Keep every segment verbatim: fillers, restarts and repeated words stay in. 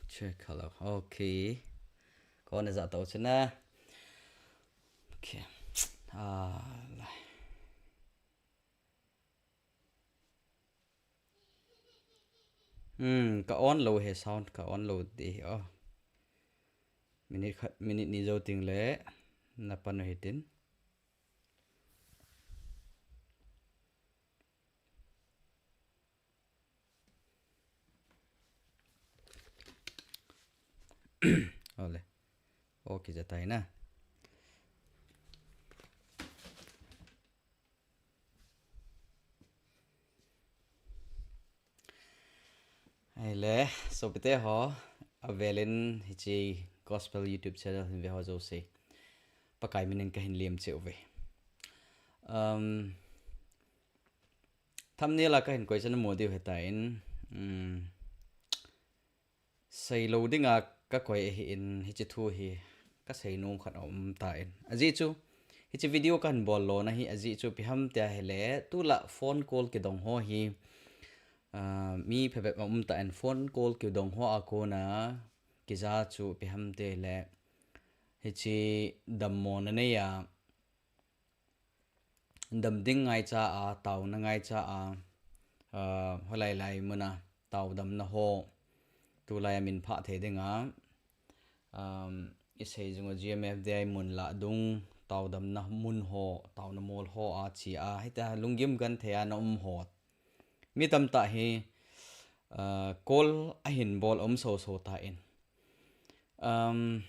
Check, hello. Okay. Ka on a ja tau chu na. Okay. Ah, lai. Hmm, ka on lou hi, sound ka on lou ding hi. Oh. Minute khat, minute ni jou teng le na pan u hitin. Ole. Okay, ja tai na. Ahile, sopite ho, avelin hiche Gospel YouTube channel hin ve ho jouse, Pakai minin kahin lem cheh uve. Um, thumbnail a kahin koi chu namu diu ahitai. Um, seilou dinga kakoi ahin, hiche thu hi kasei nom khat aum tan. Ajeh chu, hiche video kahin bol lona hi, ajeh chu ipi ham tia ahile, tulai phone call kidong ho hi, ah, mi phabep aum tan, phone call kidong ho a kona kija chu ipi ham tia ahile, hiche dammona nei a, dam ding ngaicha a, taona ngaicha a, ah, holai lai muna taodamna ho, tulai a min phah thei dinga, um, isei jing u GMFDI mun lah dung, taodamna mun ho, taona mol ho a chi a, hitia lunggim genthei a na um ho. Mi tamtah hi, ah, call ahin bol um soso tan. Um,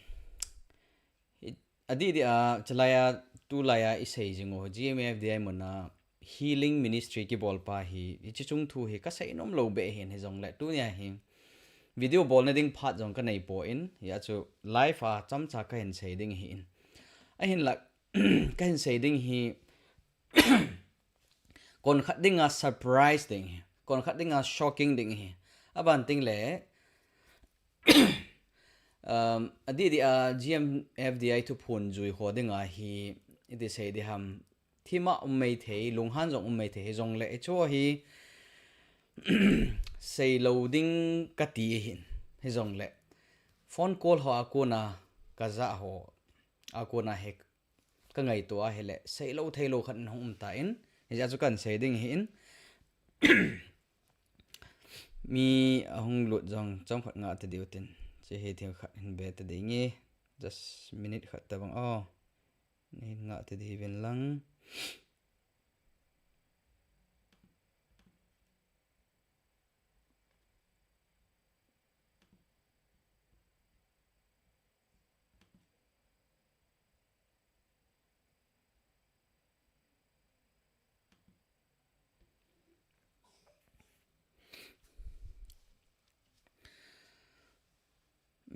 hi, adeh deh a, chulai a, tulai a isei jing u GMFDI muna healing ministry kibol pa hi, hiche chung thu hi kasei nom lou beh ahin, hijongle tunia hi video bolna ding phat jong kanei pon, hia chu live a chomcha kahin sei ding ahin. Ahinla, kahin sei ding hi, konkhat dinga surprise ding hi, konkhat dinga shocking ding hi. Aban teng le, um, adeh deh a GMFDI thuphon jui ho dinga hi, iti sei ding ham, thim a um maithei, lunghan jong um maithei, hijongle hiche hi seilou ding kati ahin, hijongle phone call ho a kona kaja ho a kona hi kangaito ahile, seilou theilou khat in hung um tan, hijeh a chu kahin sei ding ahin. Mi ahung lut jong chomkhat ngah ta diu tin, hiche hi thil khat hin be ta ding e, just minute khat tabang, oh, hin ngah ta diu vin lang.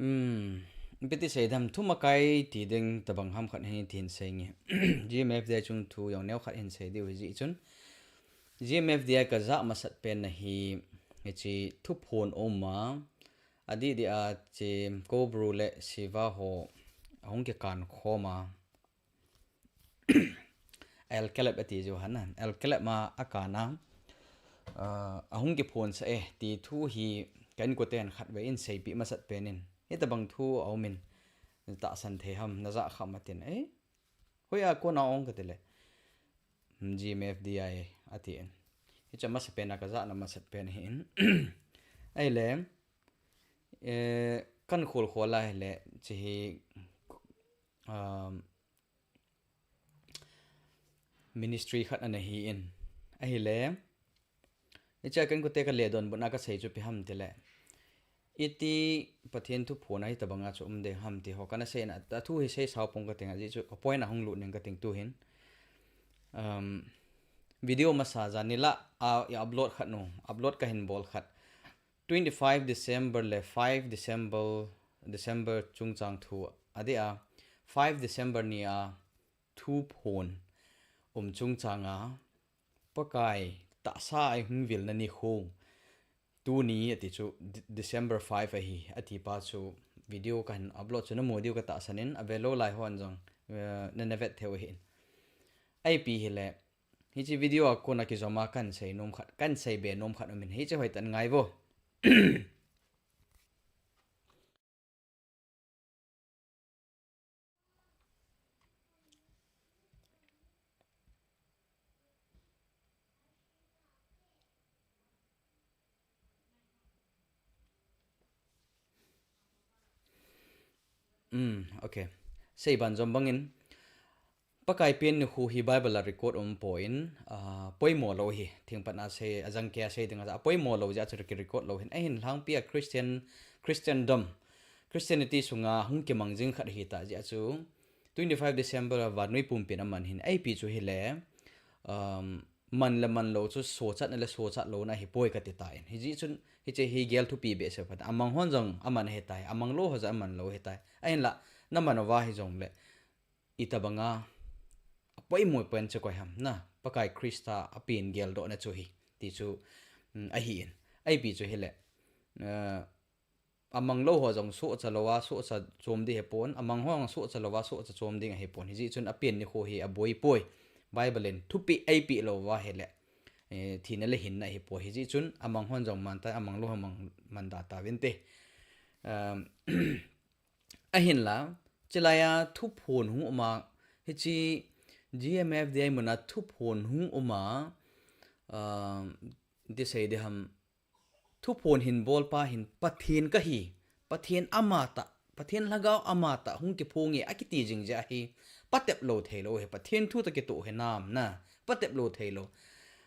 Um, ipi ti sei ding ham, thumakai ti ding tabang ham khat hi tin sei nge. GMFDI chung thu jong neo khat hin sei diu hijeh chun, GMFDI kaja masat pen na hi, hiche thuphon um a, adeh deh a hiche Kobru le Siva ho ahung kikan khom a, El Caleb ati jiu ahin, El Caleb ma akana, ah, ahung kiphonsah e ti thu hi ka inkoten khatvei in seipeh masat pen in, hitabang thu aumin, tahsan thei ham, naja kha ham atin, eh, hoiya kona ong kati le, GMFDI atin. Hiche masapen a kajana masat pen ahin. Ahile, eh, kan khol khol a ahile, hiche hi, um, ministry khat ana hin. Ahile, hiche a ka inkote ka ledonbutna kasei chu ipi ham tile, iti Pathen thuphon a hitabanga chu um ding ham ti ho kana seina, athu hi seisao pong kating, ajeh chu ka point a hung lut ning kating tuhin. Um, video masa jan nilhah a i upload khat nu, upload kahin bol khat, twenty five December le five December, December chungchang thu adeh a, five December ni a thuphon um chungchang a, Pakai tahsa a ihung vilna nikho tuni ati chu De-, December five ahi, ati pa chu video kahin upload chu namu diu katahsan in, avelou lai hon jong, eh, nana vet theiu ahin. Ipi hile, hiche video a kona kijoma kahin sei nom khat, kahin seibe nom khat umin, hiche hoitah in ngaivo. Um, okay. Seiban jom bangin, Pakai pen nikho hi Bible a record um poi, uh, poimo lou hi, thingpat na sei, ajang kei a sei ding a, poimo lou jeh a chu ki record lou hin, ahin lhangpi a Christian, Christendom, Christianity sunga hung kimang jing khat hita jeh a chu, twenty-five December a vannoi pumpin aman hin, ipi chu hile, um, man le man lou chu sochatna le sochat louna hi poi kati tan. Hijeh chun, hiche hi gel thupi behseh phat. Amang hon jong aman ahitai, amang lou ho jong aman lou ahitai. Ahinla, naman uva hijongle, itobanga, apoimo pen chu koi ham na, Pakai Christa apen geldohna chu hi, ti chu, um, ahin. Ipi chu hile, uh, amang lou ho jong sohcha louva, sohcha chom ding ahipon, amang ho jong sohcha louva, sohcha chom ding ahipon. Hijeh chun apen nikho hi aboi poi. Bible in thupeh eipeh louva hile, eh, thina le hinna ahipoi. Hijeh chun amang hon jong man tai, amang lou ho mang, man da tauvinte. Um, ahinla, chulai a thuphon hung um a, hiche G M F D I mun a thuphon hung um a, um, ti sei ding ham, thuphon hin bolpa hin Pathen kahi, Pathen amatah, Pathen lhagao amatah hung kiphong e akiti jing jeh hi, patep lou thei lou hi, Pathen thu toh kitoh hinam na, patep lou thei lou.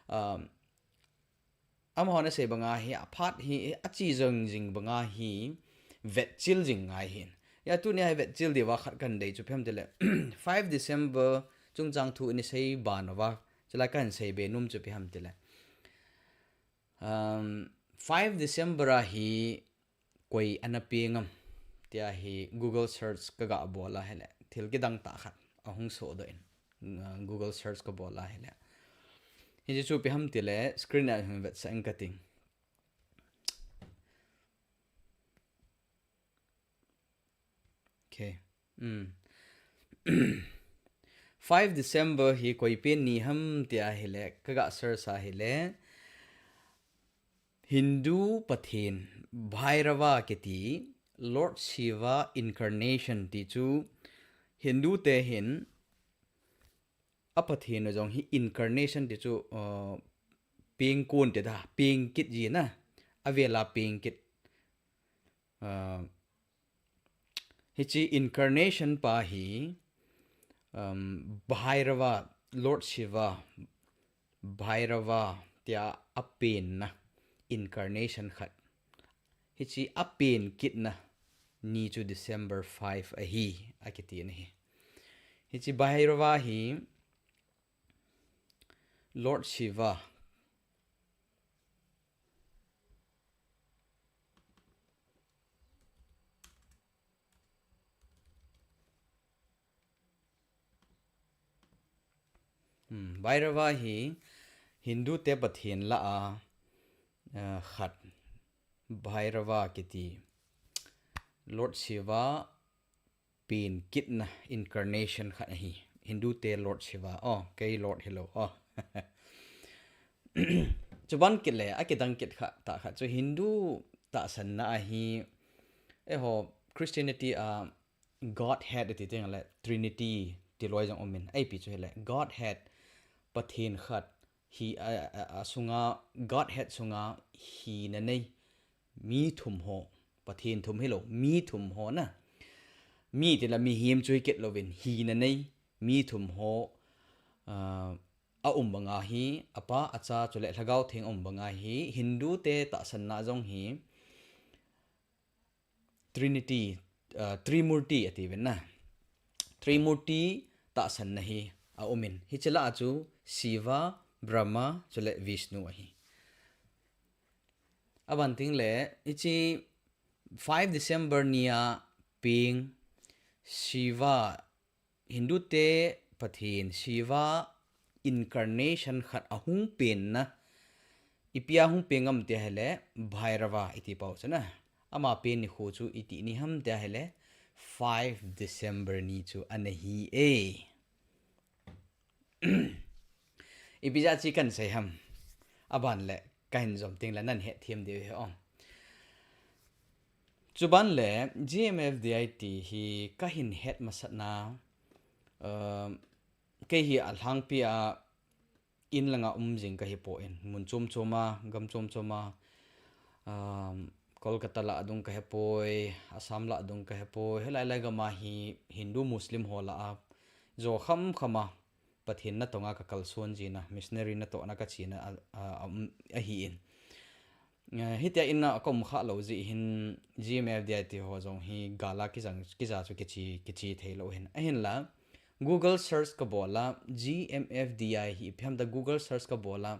Um, amahon asei banga hi, aphat hi, ache jing jing banga hi, vetchil jing ngai hin. Hia tunia hi vetchil diuva khat kahin dei chu ipi ham tile, five December chungchang thu ina sei ban uva, chulai kahin sei be nom chu ipi ham tile, Um, five December a hi koi ana peng am, tia hi Google search kaga bol a hile, thil kidang tah khat ahung sohdoh in, uh, Google search kabol a hile. Hiche chu ipi ham tile, screen a hin vetsah inge kati. Okay. Um. Five December hi koi pen ni ham tia hile, kaga search a hile, Hindu Pathen, Bhairava kiti, Lord Shiva incarnation ti chu, Hindu te hin, apathen jong hi incarnation ti chu, uh, pengkon ti da, peng kit ji na, avela peng kit. Uh, hiche incarnation pa hi, um, Bhairava, Lord Shiva, Bhairava tia apenna, incarnation khat. Hiche apen kitna ni chu December five ahi, akiti na hi. Hiche Bhairava hi Lord Shiva. Hmm, Bhairava hi Hindu te pathen lah a, eh, khat. Bhairava kiti Lord Shiva pen kitna incarnation khat ahi. Hindu te Lord Shiva. Oh, kei Lord hilou. Oh. Chuban kit le, akidang kit khat, tah khat chu Hindu tahsanna ahi. Eiho, Christianity a Godhead iti teng le, Trinity ti loi jong umin. Ipi chu hile, Godhead, Pathen khat, hi, a, a, a sunga, Godhead sunga hina nei, mi thum ho, Pathen thum hilou, mi thum ho na. Mi tila mihem chu hi kit louvin, hina nei, mi thum ho, ah, aum banga hi, Apa, Acha, chule Lhagao Theng aum banga hi, Hindu te tahsanna jong hi, Trinity, ah, Trimurti atiuvin na. Trimurti tahsanna hi aumin. Hiche lah a chu Shiva, Brahma, chule Vishnu ahi. Aban teng le, hiche five December nia peng Shiva Hindu te Pathen Shiva incarnation khat ahung penna. Ipi a hung peng am tia hile Bhairava iti pau chu na. Ama pen nikho chu iti ni ham tia hile five December ni chu ana hi e. Ipi jeh a chu kahin sei ham. Aban le kahin jom teng le nahin hethem diu ahi o. Chuban le G M F D I ti hi kahin het masatna, um, kei hi alhangpi a in langa um jing kahi poi, mun chom chom a, gam chom chom a, um, Kolkata lah dung ka hepoi, Assam lah dung ka hepoi, helai lai gam a hi Hindu Muslim ho lah a, jo kham kham a, Pathen natong a ka kalson jina, missionary natohna ka china a, a, a, um, ahi in. Eh, hitia in a ka um kha lou jeh hin G M F D I ti ho jong hi gal a kijang, kija chu kichi, kichi thei lou hin. Ahinla, Google search ka bol a, G M F D I hi ipi ham tia Google search ka bol a,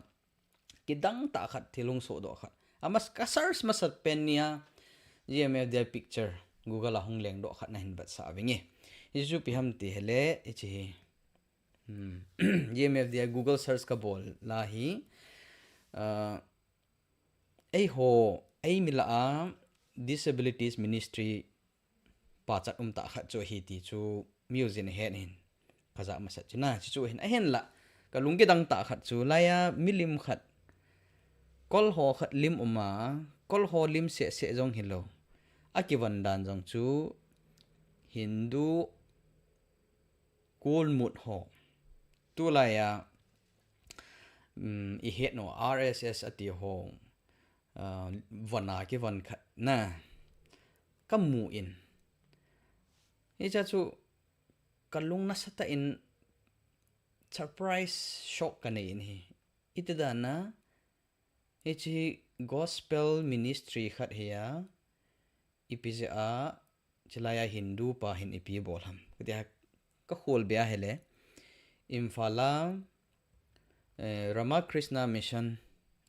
kidang tah khat thil hung sohdoh khat. Amas ka search masat pen nia G M F D I picture Google a hung lengdoh khat na hin vetsah vinge. Hichu ipi ham ti hile, hichi hi. Hmm. G M F D I Google search ka bol a hi, ah, eiho, eimi lah a Disabilities Ministry pachat um tah khat chu ahi ti chu music a het hin ka ja masat chu na, chu chu hin ahinla ka lung kidang tah khat chu, laiya milim khat, Kol ho khat lim um a, Kol ho lim seh seh jong hilou, akivon dan jong chu Hindu kulmut ho. Tulaiya, um, i het nau R S S ati ho, ah, von a kivon khat na ka mu in. Hicha chu ka lung nasatah in surprise shock ka nei in hi. Iti dan a, hichi gospel ministry khat hi a, ipi jeh a, chilaiya Hindu pa hin ipi bol ham. Katia ka khol bia hile, Imphal a, eh, Ramakrishna Mission,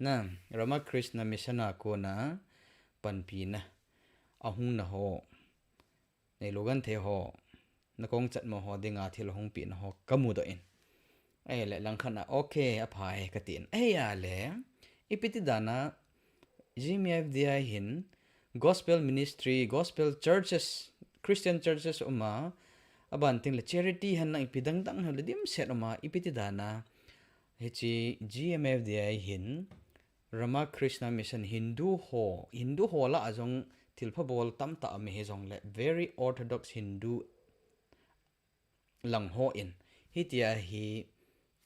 na, Ramakrishna Mission a kona panpina ahung na ho, neilou genthei ho, na kong chatmo ho dinga thil hung pina ho ka mudoh in. Ahile langkhat a, okay, apha e ka tin. Ahile, ipi ti dan a, G M F D I hin, gospel ministry, gospel churches, Christian churches um a, aban ting le charity hen lang ipi dang dang hen le dimset um a, ipi ti dan a, hichi G M F D I hin, Ramakrishna Mission Hindu ho, Hindu ho lah a jong thilpha bol tamtah um hi jong le, very orthodox Hindu lang ho in, hitia hi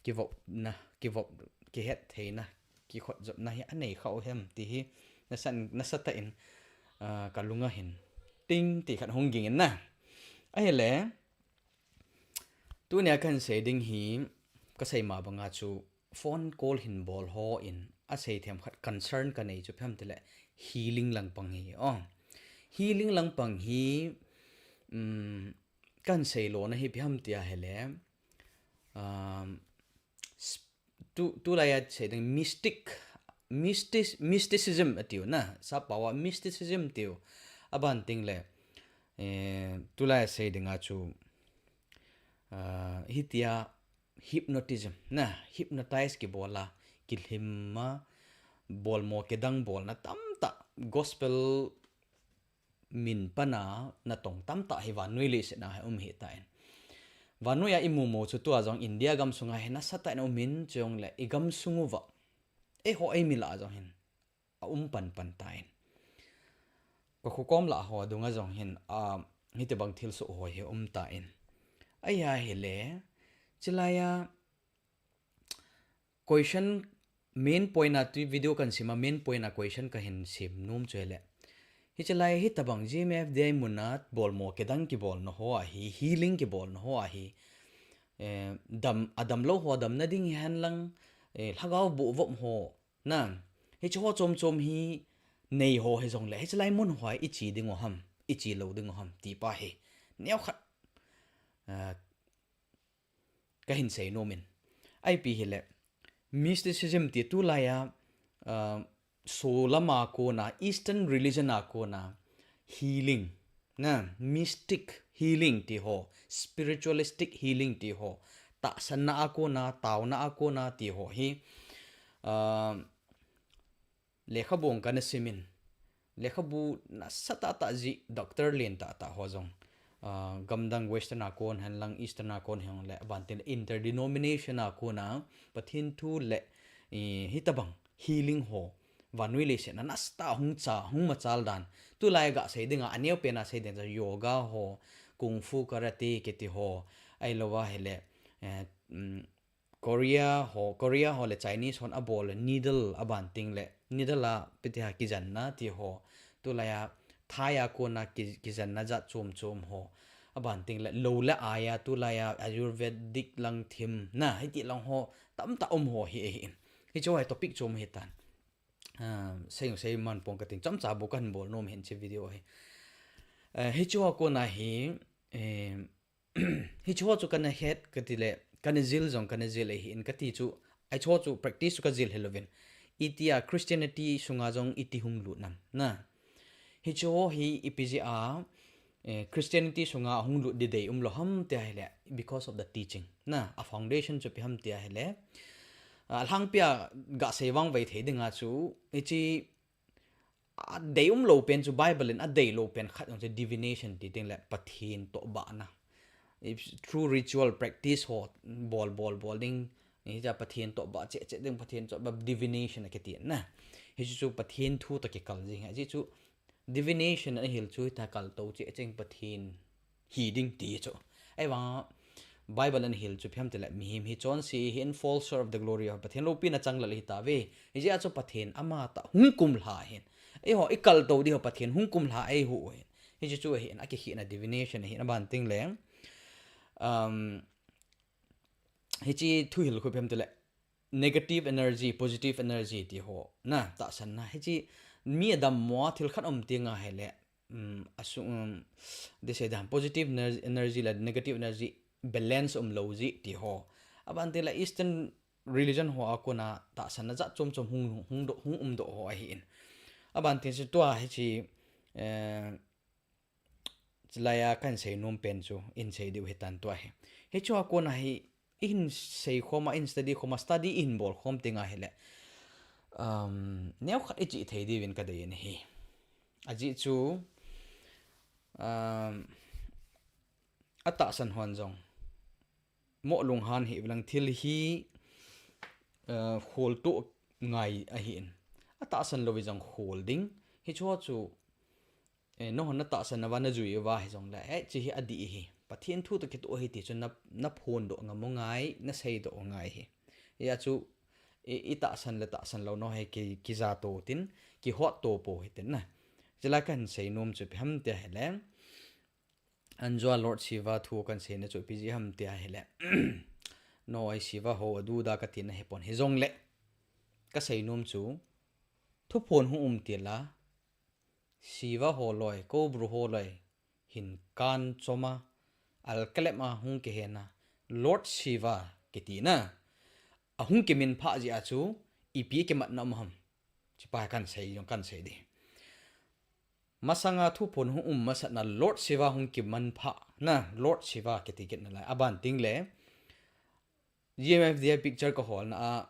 kivopna, kivop, kihet theina, kikhotjopna hi anei kha u hem ti hi, nasa, nasatah in, ah, ka lung a hin, ting ti khat hung ging in na. Ahile, tunia kan sei ding hi, ka sei ma banga chu, phone call hin bol ho in, asei them khat concern ka nei chu ipi ham tile, healing langpang hi. Oh. Healing langpang hi, um, kan sei lona hi ipi ham tia hile, um, s-, tu, tulaiya sei ding mystic, mystic, mysticism atiu na, sappao a mysticism tiu, aban ting le, eh, tulaiya sei dinga chu, ah, hitia hypnotism, na, hypnotize kibol a, kilhim a, bolmo kidang bolna tamtah, gospel min pana natong tamtah hi vannoi leiset a hi um hi tan. Vannoi a i mumo chu tua jong India gamsunga hi nasatah in um in, chujongle i gamsung uva, eiho eimi lah a jong hin a um panpan tan. Ka khokom lah ho dunga jong hin, a, hitibang thilsoh ho hi um tan. Ahia hile, chilaiya question, main point a, tu video kan sim a main point a question ka hin sim nom chu hile, hichilai hitobang G M F D I mun a bolmo kidang kibolna ho a hi, healing kibolna ho a hi, eh, dam, adam lou ho damna ding hen lang, eh, lhagao boh vop ho, na, hiche ho chom chom hi nei ho hijongle, hichilai mun ho a i che ding u ham, i che lou ding u ham, ti pa hi neokhat, ah, ka hin sei nom in. Ipi hile, mysticism ti tulaiya, ah, solam a kona, Eastern religion a kona, healing, na, mystic healing ti ho, spiritualistic healing ti ho, tahsanna a kona, taona a kona ti ho hi, ah, lekhabu kana sim in, lekhabu nasatah tah jih, doctor len tah tah ho jong, ah, gamdang Western a kon hen lang, Eastern a kon hen lang le, aban tin interdenomination a kona Pathen thu le, i, hitobang healing ho, vannoi leiset a nasatah hung cha, hung machal dan. Tulai ga sei dinga, aneo pen a sei ding chu yoga ho, kung fu, karate kiti ho, ahilouva hile, eh, um, Korea ho, Korea ho le Chinese hon abol le needle aban ting le, needle a ipi ti ham kijanna ti ho, Tulai a, thai a kona ki, kijenna jat chom chom ho. Aban teng le, lou le ai a, tulai a, Ayurvedic lang thim, na, hiti lang ho, tamtah um ho hi, hi in. Hichu hi topic chom hi tan. Ah, sei, sei man pong ka ting, chomcha bu kan bol nom hin chi video hi. Eh, hichu a kona hi, eh, Hichu chu kana het kati le, kana jil jong kana jil ahi in kati chu, hichu chu practice chu ka jil hilouvin. Itia Christianity sunga jong iti hung lut nam, na. Hichu hi ipi jeh a, eh, Christianity sunga hung lut di dei um lou ham tia hile, because of the teaching, na. A foundation chu ipi ham tia hile. A lhangpia ga sei vang vei thei dinga chu, hichi a dei um lou pen chu Bible in a dei lou pen khat jong chu divination ti teng le Pathen tohbah na. If through ritual practice ho bol, bol, bol ding, hicha Pathen tohbah cheh, cheh ding Pathen tohbah divination a kiti na. Hichu chu Pathen thu toh kikal jing. Hichu chu divination a hil chu hita kal to cheh, cheh Pathen hi ding ti chu. Ahivang Bible in hil chu ipi ham tile mihem hi chonse hi in fall short of the glory of Pathen loupina changlel hi tave. Hijeh a chu Pathen amatah hung kumlha hin. Eiho i kal to di ho Pathen hung kumlha eihu hin. Hichu chu hi in a kikhina divination hi in aban teng le. Um, hichi thuhil khu ipi ham tile negative energy, positive energy ti ho. Na, tahsan na. Hichi mi adam mo a thil khat um ti nga hile. Um, asu, um, they say that positive ener-, energy le negative energy balance um lou ji ti ho. Aban teng le Eastern religion ho a kona tahsan na jat chom chom hung, hung do, hung um do ho ahi in. Aban teng chu tua hichi, eh, chilai a kan sei nom pen chu in sei diu hi tan tua hi. Hichu a kona hi in sei khom a, in study khom a, study in bol khom teng a hile. Um, neo khat i chi thei diuvin ka dei in hi. Ajeh chu, um, a tahsan hon jong. Mo lunghan hi lang thil hi, uh, khol to ngai ahi in. A tahsan lou jong khol ding. Hichu chu, eh, nahon na tahsan na va na jui va hi jong le. Eh, chi hi adih hi. Pathen thu to kito hi ti chu na, na phon do ngam u ngai, na sei do u ngai hi. Hia chu, i, i tahsan le tahsan lou no hi ki, ki ja to tin, ki hot to po hi tin na. Chilai kan sei nom chu ipi ham tia hile. Anjua Lord Shiva thu kan sei na chu ipi jeh ham tia hile. No ai Shiva ho adu da ka ti na hi pon hi jong le. Ka sei nom chu. Thuphon hung um ti la. Shiva ho loi, Kobru ho loi. Hin kan chom a. Al kalem a hung kihen a. Lord Shiva kiti na. A hung kimin pha jeh a chu. Ipi kimat na um ham. Chipa kan sei jong kan sei di. Masanga thuphon hung um masat na Lord Shiva hung kiman pha na Lord Shiva kiti kit na lai. Aban teng le G M F D I picture ka hol na a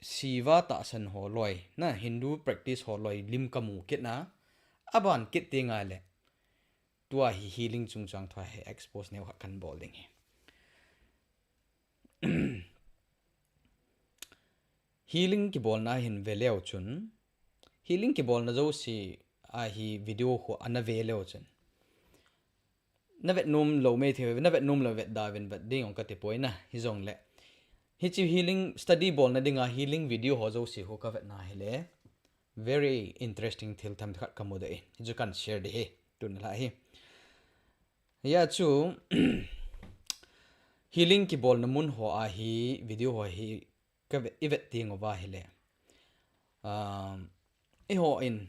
Shiva tahsan ho loi na Hindu practice ho loi lim ka mu kit na aban kit teng a le tua hi healing chungchang thua hi expose neo khat kan bol ding hi. Healing kibolna hin ve leu chun, healing kibolna jouse a hi video khu ana ve leu chun. Na vet nom lou mei thei, na vet nom lou vet da ven vet ding ong ka ti poi na, hi jong le. Hichi healing study bolna dinga healing video ho jouse khu ka vet na hi le. Very interesting thil tham khat ka mu de. Hi chu kan share di hi, tun la hi. Hia chu, healing kibolna mun ho a hi video ho hi ka vet, i vet teng uva hi le. Um, eiho in,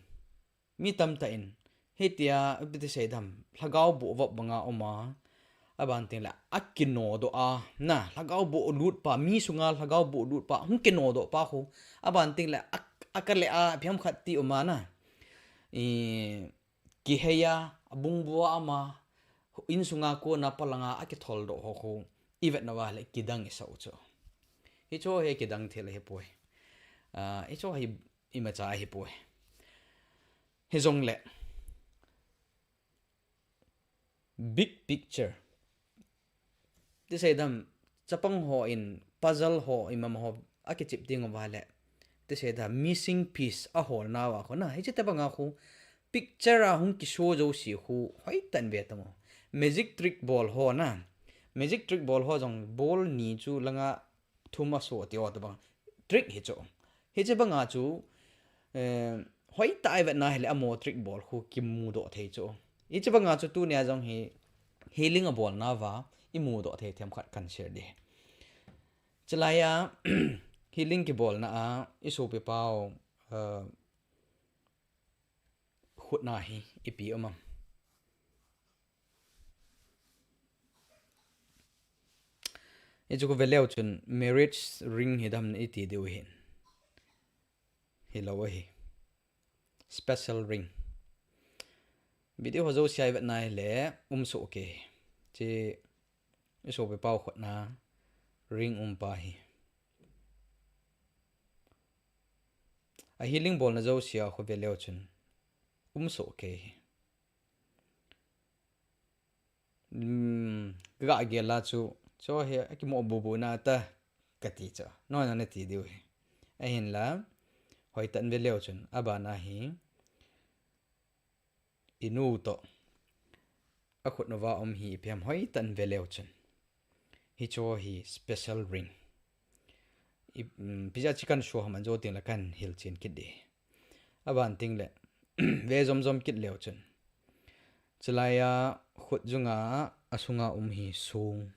mi tamtah in, hitia, ipi ti sei dam, lhagao boh vop banga um a, aban teng le, a kino do a, na, lhagao boh lut pa, mi sunga lhagao boh lut pa, hung kino do pa khu, aban teng le, a, a ka le a, phiam khat ti um a na. I, kihei a, a bung bua ama, insunga kona palanga a kithol do ho khu, i vet na va le kidang i sa u chu. Hi chu hi kidang thil hi poi. Ah, hi chu hi imacha hi poi. Hi jong le. Big picture. Ti sei dam, chapang ho in puzzle ho, i mama ho, a kichip ding uva le. Ti sei dam, missing piece a hol na va khu na. Hi chi te banga khu, picture a hung kiso jouse khu, hoi tan ve tamo. Magic trick bol ho na. Magic trick bol ho jong bol ni chu langa thum a so ti o ta bang. Trick hi chu. Hi chi banga chu, eh, hoitah a ivetna hile amo trick bol khu kimudoh thei chu. Hiche banga chu tunia jong hi healing abolna uva imudoh thei themkhat kan share ding. Chulaiya healing kibolna a isopipau, uh, khutna hi ipi um am. Hichu khu veleu chun marriage ring hidam na iti diu hin. Hilou ahi. Special ring. Video ho jousea ivetna hile umsoh kei. Hiche isopipau khutna ring umpa hi. A healing bolna jousea khu veleu chun umsoh kei hi. Kaga gel a chu, chu hi akimo bubu na ta kati chu. Nona nati diu hi. Ahinla, hoitah in veleu chun, abana hi, inu toh akhutnuva um hi ipi ham hoitah in veleu chun. Hichu hi special ring. Ipi jeh a chu kan show ham ajo tengle kan hilchen kit ding. Aban tengle, ve jomjom kit leu chun. Chulaiya khut junga asunga um hi song,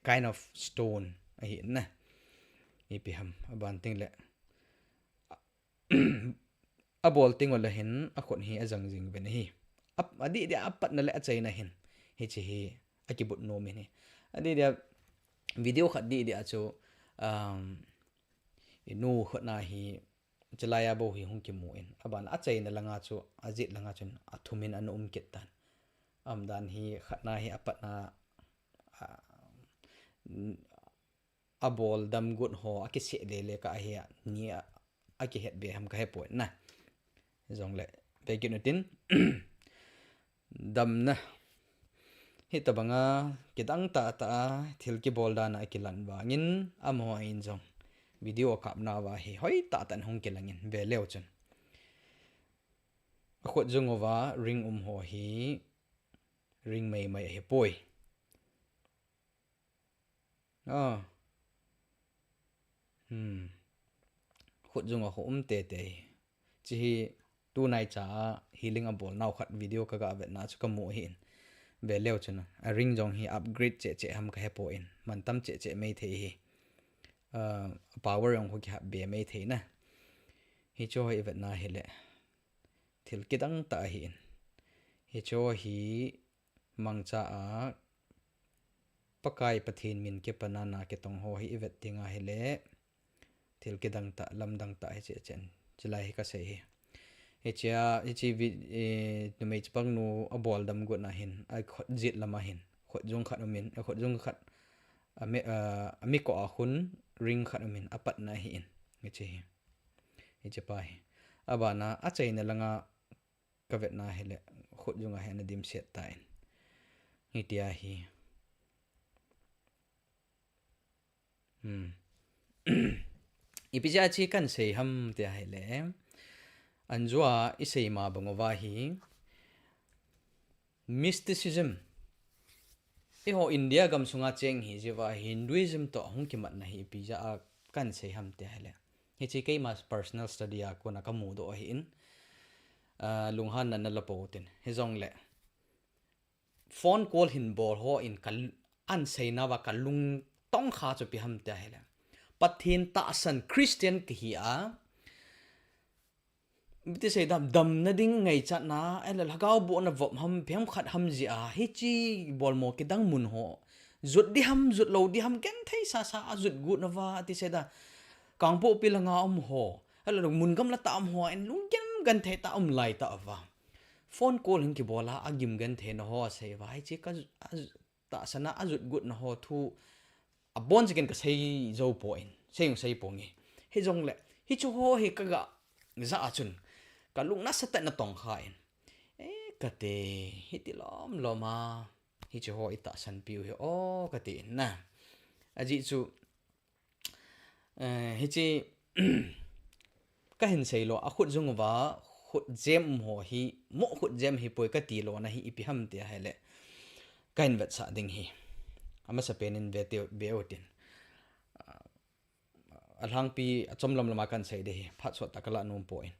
kind of stone ahi na. Ipi ham, aban tengle. Abol teng ule hin akhut hi ajang jing uvin ahi. Adih dia apatna le achaina hin hiche hi akibut nom in ahi. Adih dia video khat dih dia chu, inu khutna hi chulaiya bou hi hung kimu in. Aban achaina langa chu, ajet langa chun athumin ana um kit tan. Aumdan hi khatna hi apatna, abol damgut ho akiseh lele kah ahi a, ni a, akihet be ham kahepoi na. Jongle, vekit utin, damna hitobanga kidang tahtah a thil kibol dan a akilan vangin, amaho in jong video akapna uva hi hoitah tah in hung kilangin veleu chun. Akhut jung uva ring um ho hi ring maimai ahipoi. Khut jung a khu um teitei. Hiche hi tunaicha a healing abolnau khat video kaga vetna chu kamu ahin. Veleu chun a ring jong hi upgrade cheh cheh ham kahepoi, mantam cheh cheh mei thei hi. Power jong khu kihap be mei thei na. Hichu hi ivetna hile thil kidang tah ahin. Hichu hi mangcha a Pakai Pathen min kipana na kitong ho hi ivet tenga hile thil kidang tah, lamdang tah hiche chen. Chulai hi kasei hi. Hichea, hiche numei chapangnu abol damgutna hin, akhut jet lama hin khutjung khat umin, akhutjung khat amikoh a khun ring khat umin apatna ahin. Hiche hi, hichepa hi abana achaina langa kavetna hile khutjunga hi ana dimset tan. Hitia hi. Ipi jeh a hiche kansei ham tia hile, anjua isei ma banguva hi mysticism, eiho India gamsunga cheng hi jeh uva Hinduism toh hung kimatna hi ipi jeh a kansei ham tia hile, hiche keima personal study a kona kamudoh ahin, lunghanna nala pou tin. Hijongle phone call hin bol ho in ka, anseinauva kalung tongkha chu ipi ham tia hile, Pathen tahsan Christian kahi a, ti seidam, damna ding ngaichatna, ahile lhagao bohna vop ham, ipi ham khat ham jeh a hiche bolmo kidang mun ho jot diham, jot lou diham, genthei sasa a jot gutnauva, ti seida, Kangpokpi langa um ho, ahile mun gamla tah um ho in lungkim genthei tah um laitah uva, phone call hin kibol a agim gentheina ho asei uva, hiche ka, tahsan a ajot gutna ho thu abonchauvin kasei jou poi, sei jong sei ponge. Hijongle hiche ho hi kaga jah a chun kalung nasatah in atongkha in, e, kati, hiti lomlom a hiche ho itahsan piu hi o kati in na. Ajeh chu hiche kahin seilou, akhutjung uva khutjem um ho hi, mo khutjem hipoi kati louna hi ipi ham tia hile, kahin vetsah ding hi. Amasapen in ve utin, alhangpi achom lomlom a kansei ding hi, phat sottah kalah nom poi.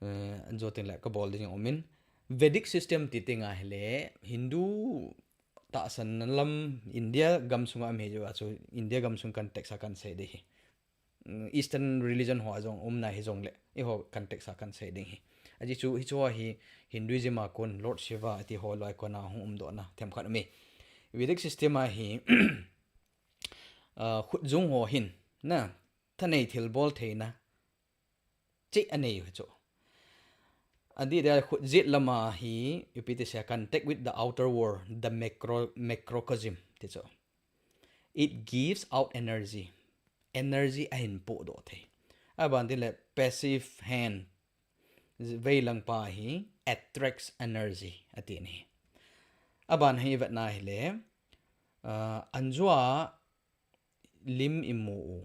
Eh, anjo tin le kabol ding umin. Vedic system ti teng ahile Hindu tahsan lam India gam sunga um hi jo a chu India gam sung context a kan sei ding hi. Mm, Eastern religion ho a jong umna hi jong le, eiho context a kan sei ding hi. Aji chu, hichu hi Hinduism a kon Lord Shiva ati ho loi kona hung umdohna themkhat um e. Vedic system a hi, ah, khutjung ho hin, na, thanei thilbol theina chi anei u hi chu. Adih dia khutjet lama hi, ipi ti sia, contact with the outer world, the macro, macrocosm, ti chu. It gives out energy. Energy ahin pohdoh thei. Aban tin le passive hand, veilang pa hi attracts energy, ati ni. Aban hi vetna hile, ah, anjua lim imu u.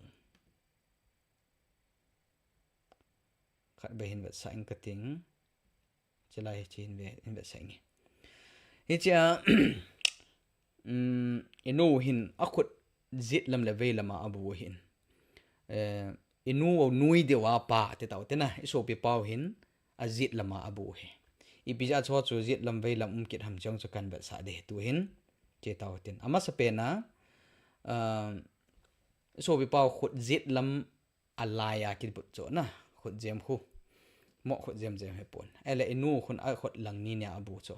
Khat be hin vetsah ing kating. Chulai hi chi hin ve, hin vetsah ing. Hichia, um, inu hin akhut jet lam le vei lama abu hin. Eh, inu u nui deuva pa, ti tau te na, isopi pau hin, ajet lama abu hi. Ipi jeh a chu chu jet lam vei lam um kit ham chong chu kan vetsah ding tu hin, che tau tin. Amasa pena, ah, isopi pau khut jet lam alai a kibut chu na, khutjem khu. Mo khutjem jem hi pon. Ele inu khun akhut lang ni nia abu chu.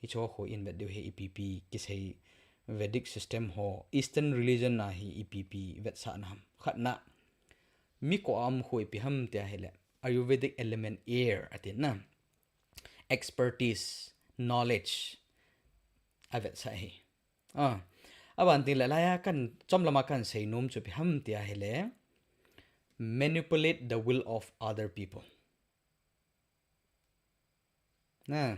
Hichu khu in vet diu hi ipi pi kisei Vedic system ho, Eastern religion a hi ipi pi vetsahna ham. Khatna, mi ko am khu ipi ham tia hile, Ayurvedic element air, ati na. Expertise, knowledge, avetsah hi. Ah, aban tin le laiya kan, chom lama kan sei nom chu ipi ham tia hile, manipulate the will of other people. Na.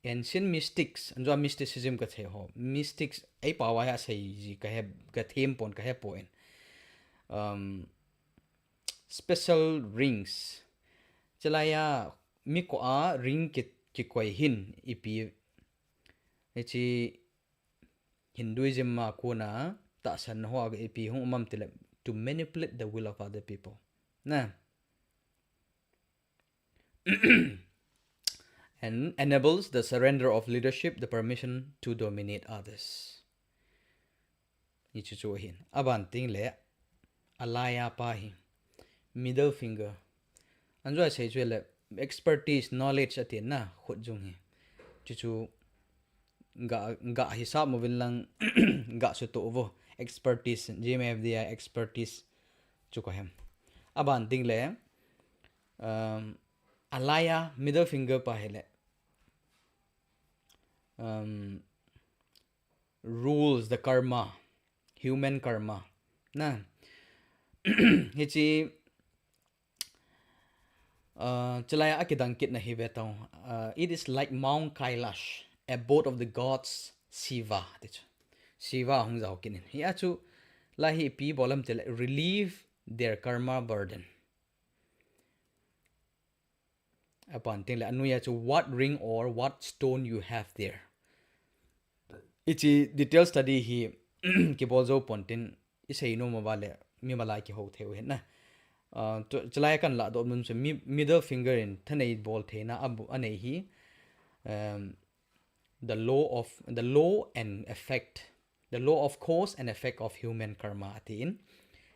Ancient mystics, anjua mysticism kasei ho. Mystics, ei pau a hi asei ji kahe, kathem pon kahe pon. Um, special rings. Chulaiya mi ko a ring ki, kikoi hin ipi. Hichi Hinduism a kona tahsan ho a ipi hung um am tile to manipulate the will of other people. Na. And enables the surrender of leadership, the permission to dominate others. Hichu chu hin. Aban tin le, alaiya pa hi. Middle finger. Anjua sei chu le, expertise, knowledge ati na, khutjung hi. Chuchu, ga, ga hisap mo vin lang, ga suto vo. Expertise, G M F D I expertise. Chu ko hem. Aban tin le, um, alaiya, middle finger pa hile. Um, rules the karma, human karma. Na. Hichi, uh, chulai a kidang kit na hi ve tong. Uh, it is like Mount Kailash, abode of the gods Shiva. Ti chu. Shiva hung jao kit in. Hi a chu, lai hi ipi bol am tile, relieve their karma burden. Aban tin le, anui a chu what ring or what stone you have there. Hichi detail study hi kibol jou pon tin isei nom uva le mi malai kihou thei u hin na. Ah, chu, chulai kan ladoh mun chu mi, middle finger in thanei bol theina abu, anei hi, um, the law of, the law and effect, the law of cause and effect of human karma, ati in.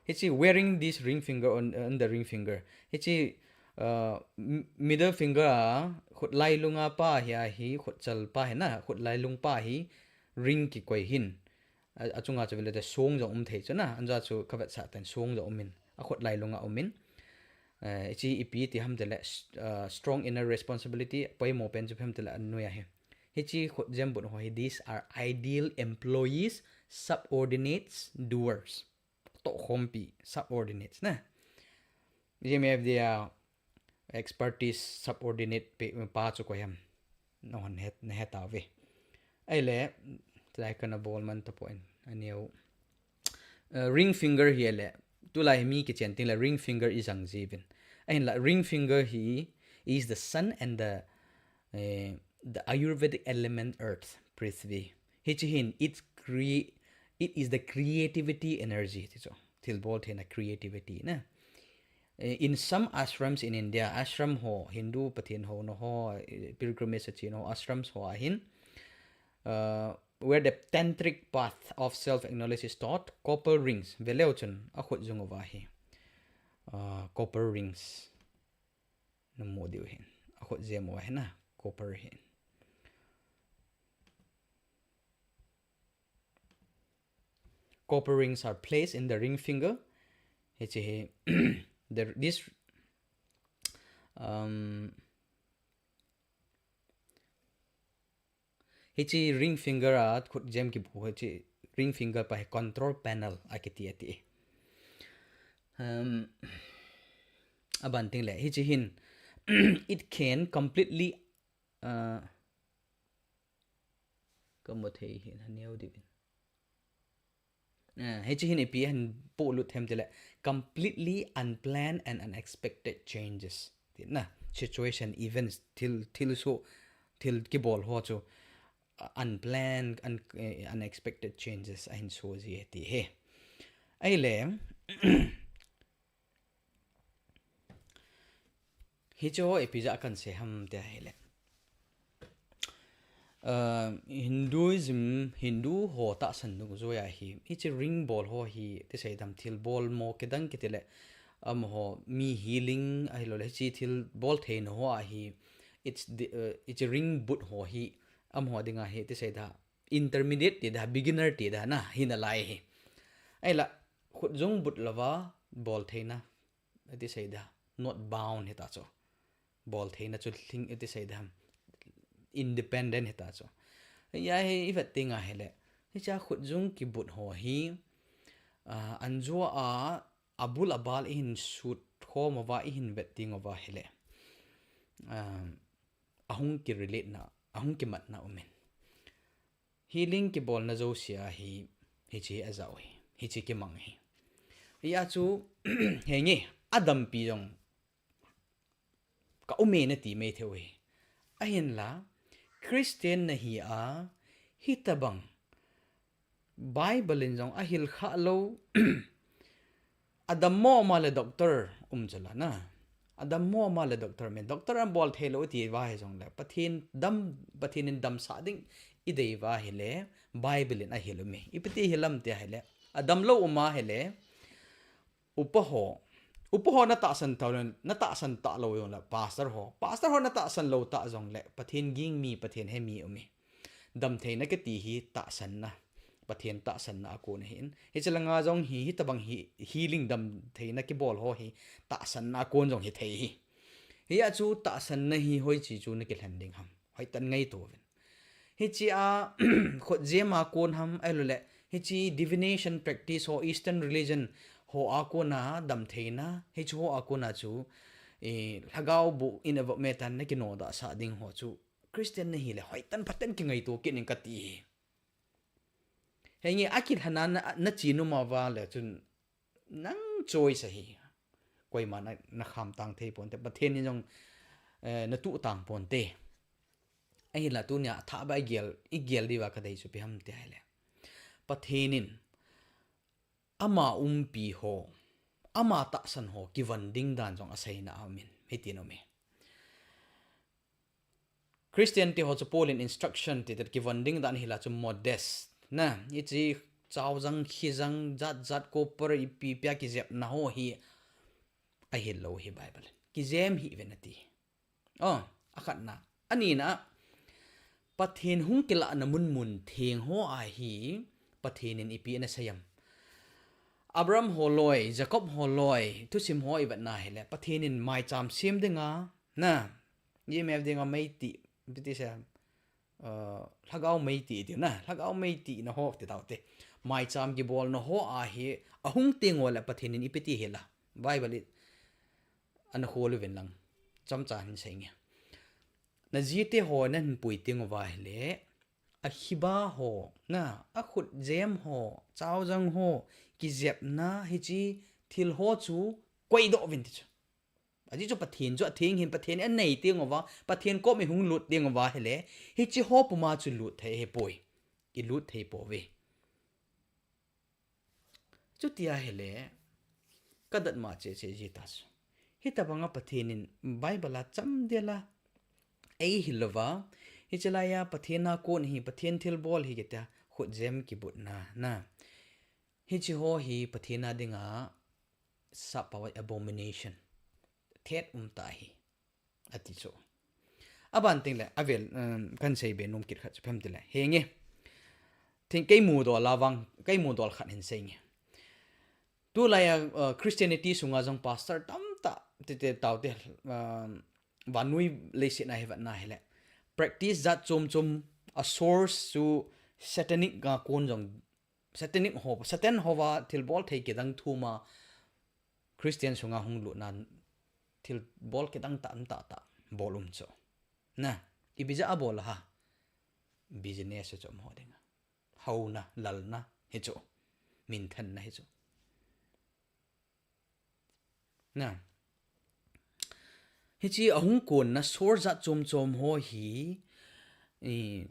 Hichi wearing this ring finger on, on the ring finger. Hichi, uh, m-, middle finger a, khut lailung a pa hi a hi, khut chal pa hi na, khut lailung pa hi, ring kikoi hin. A, achunga chu vele te song jong um thei chu na, anjua chu kavetsah ten song jong um in, akhut lailung a um in. Eh, hichi ipi ti ham tile, s-, uh, strong inner responsibility, poimo pen chu ipi ham tile anui a hi. Hichi khutjem but ho hi, these are ideal employees, subordinates, doers. Tohkhompi, subordinates na. G M F D I a expertise subordinate pe, pa chu ko hem. Na hon het, na het a ve. Ai le, tlai kana bol man ta pon. Aneo. Uh, ring finger hi le. Tulai mi kichen tin le ring finger ijang jivin. Ahin la ring finger hi is the sun and the, eh, the Ayurvedic element earth, Prithvi. Hichi hin, it's cre-, it is the creativity energy, ti chu. Thilbol theina creativity na. Eh, in some ashrams in India, ashram ho, Hindu Pathen houna ho, eh, pilgrimage a chena ho, ashrams ho ahin, uh, where the tantric path of self-acknowledge is taught, copper rings, veleu chun, akhut jung uva hi, uh, copper rings namu diu hin, akhut jem uva hin, copper hin. Copper rings are placed in the ring finger. Hichi hi, the, this, um, hichi ring finger a khut jem kibu, hichi ring finger pa hi control panel akiti ati. Um, aban ting le, hichi hin, it can completely, uh, Ka mu thei hin, ha neo diuvin. Ah, hichi hin ipi hin polut them tile, completely unplanned and unexpected changes. Tina, situation, events, thil, thil so, thil kibol ho chu, uh, unplanned, un-, eh, unexpected changes ahin so ji ti hi. Ahile, hichi ho ipi jeh a kan sei ham tia hile. Uh, Hinduism, Hindu ho tahsan dungjuia hi, hichi ring bol ho hi, ti sei dam thil bol mo kidang kiti le, amaho mi healing ahilou le, hichi thil bol theina ho a hi, it's the, uh, hichi ring but ho hi, amaho dinga hi, ti sei da, intermediate ti da, beginner ti da na, hina lai hi. Ahila, khut jung but louva, bol theina, ati sei da, not bound hita chu. Bol theina chu lhing ati sei da ham. Independent hita chu. Hia hi i vet ding ahile. Hicha khut jung kibut ho hi, ah, an jua a, abul abal i hin sut khom uva i hin vet ding uva hile. Ah, ahung ki relate na, ahung kimat na umin. Healing kibolna jouse a hi, hichi a jao hi, hichi kimang hi. Hia chu, henge, adampi jong ka ume nati mai thei u hi. Ahinla, Christian nahi a, hitabang, Bible in jong ahil kha lou, Adam mo ma le doctor um chu la na. Adam mo ma le doctor me. Doctor an bol thei lou ti va hi jong le. Pathen dam, Pathen in damsah ding i dei va hile. Bible in ahil um e. Ipi ti hilam ti hile. Adam lou um a hile. Upa ho. Upa ho na tahsan ta lou, na tahsan ta lou jong le. Pastor ho. Pastor ho na tahsan lou ta jong le. Pathen ging mi, Pathen he mi um e. Damtheina kiti hi tahsanna, Pathen tahsanna a kon ahin. Hichi langa jong hi, hitabang hi, healing damtheina kibol ho hi, tahsanna a kon jong hithei hi. Hia chu tahsanna hi hoichi chu na kilhen ding ham. Hoitah in ngaito uvin. Hichi a, khut jem a kon ham, ahilou le, hichi divination practice ho, Eastern religion ho a kona damtheina, hichi ho a kona chu, eh, lhagao bu in a vok me tan na kinoda sa ding ho chu, Christian nahi le, hoitah in phaten kingaito kit in kati hi. Henge, akilhana na, na chi numa va le chun nang choice ahi. Koima na, na kham tang thei ponte. Pathen in jong, eh, na tu tang ponte. Ahinla tunia thah ba i gel, i gel diuva ka dei chu ipi ham ti hile. Pathen in ama umpi ho, ama tahsan ho, kivon ding dan jong aseina a um in, hitin um e. Christian te ho chu Paul in instruction ti tet kivon ding dan hila chu modest. Na, hichi chaojang, khijang, jat jat copper ipi ipi a kijepna ho hi ahil lou hi Bible in. Kijem hih uvin ati. Oh, akhatna. Anina, Pathen hung kilahna mun mun theng ho a hi, Pathen in ipi ana sei em. Abraham holoi, Jacob holoi, thusim ho i vetna hile, Pathen in maicham sem dinga, na, I M F dinga mei ti, ipi ti sei em, uh, lhagao mei ti ti na, lhagao mei tina ho ti taute. Maicham kibolna ho a hi, ahung teng ule Pathen in ipi ti hila. Bible i, ana khol uvin lang. Chomcha hin sei nge. Na jite ho na hin pui teng uva hile, akhiba ho, na, akhut jem ho, chaojang ho, kijepna, hichi thil ho chu koidoh uvin ti chu. Ajeh chu Pathen chu atheng hin, Pathen in anei teng uva, Pathen kom i hung lut teng uva hile, hichi ho puma chu lut thei hipoi. I lut thei pouve. Chuti ahile, ka datmo cheche ji ta chu. Hitabanga Pathen in Bible a chamdel a eihil louva, hiche laiya Pathen a kon hi, Pathen thilbol hi kitia khutjem kibutna, na. Hiche ho hi Pathen a dinga sap pao abomination, thet umtah ahi, ati chu. Aban tengle, avel, um, kahin seibe nom kit khat chu ipi ham itile, henge. Thing kei mudol a vang, kei mudol khat hin seinge. Tulaiya, uh, Christianity sunga jong pastor tamtah, tete taote, um, vannoi leiset a hi vetna hile, practice jat chom chom, a source chu satanic a kon jong, satanic ho, Satan hova thilbol thei kidang thuma Christian sunga hung lutna thilbol kidang tah, tah, tah bol um chu. Na, ipi jeh a bol ham? Business chu amaho dinga. Haona, lalna, hichu. Minthanna hichu. Na. Hiche ahung konna source jat chom chom ho hi, i,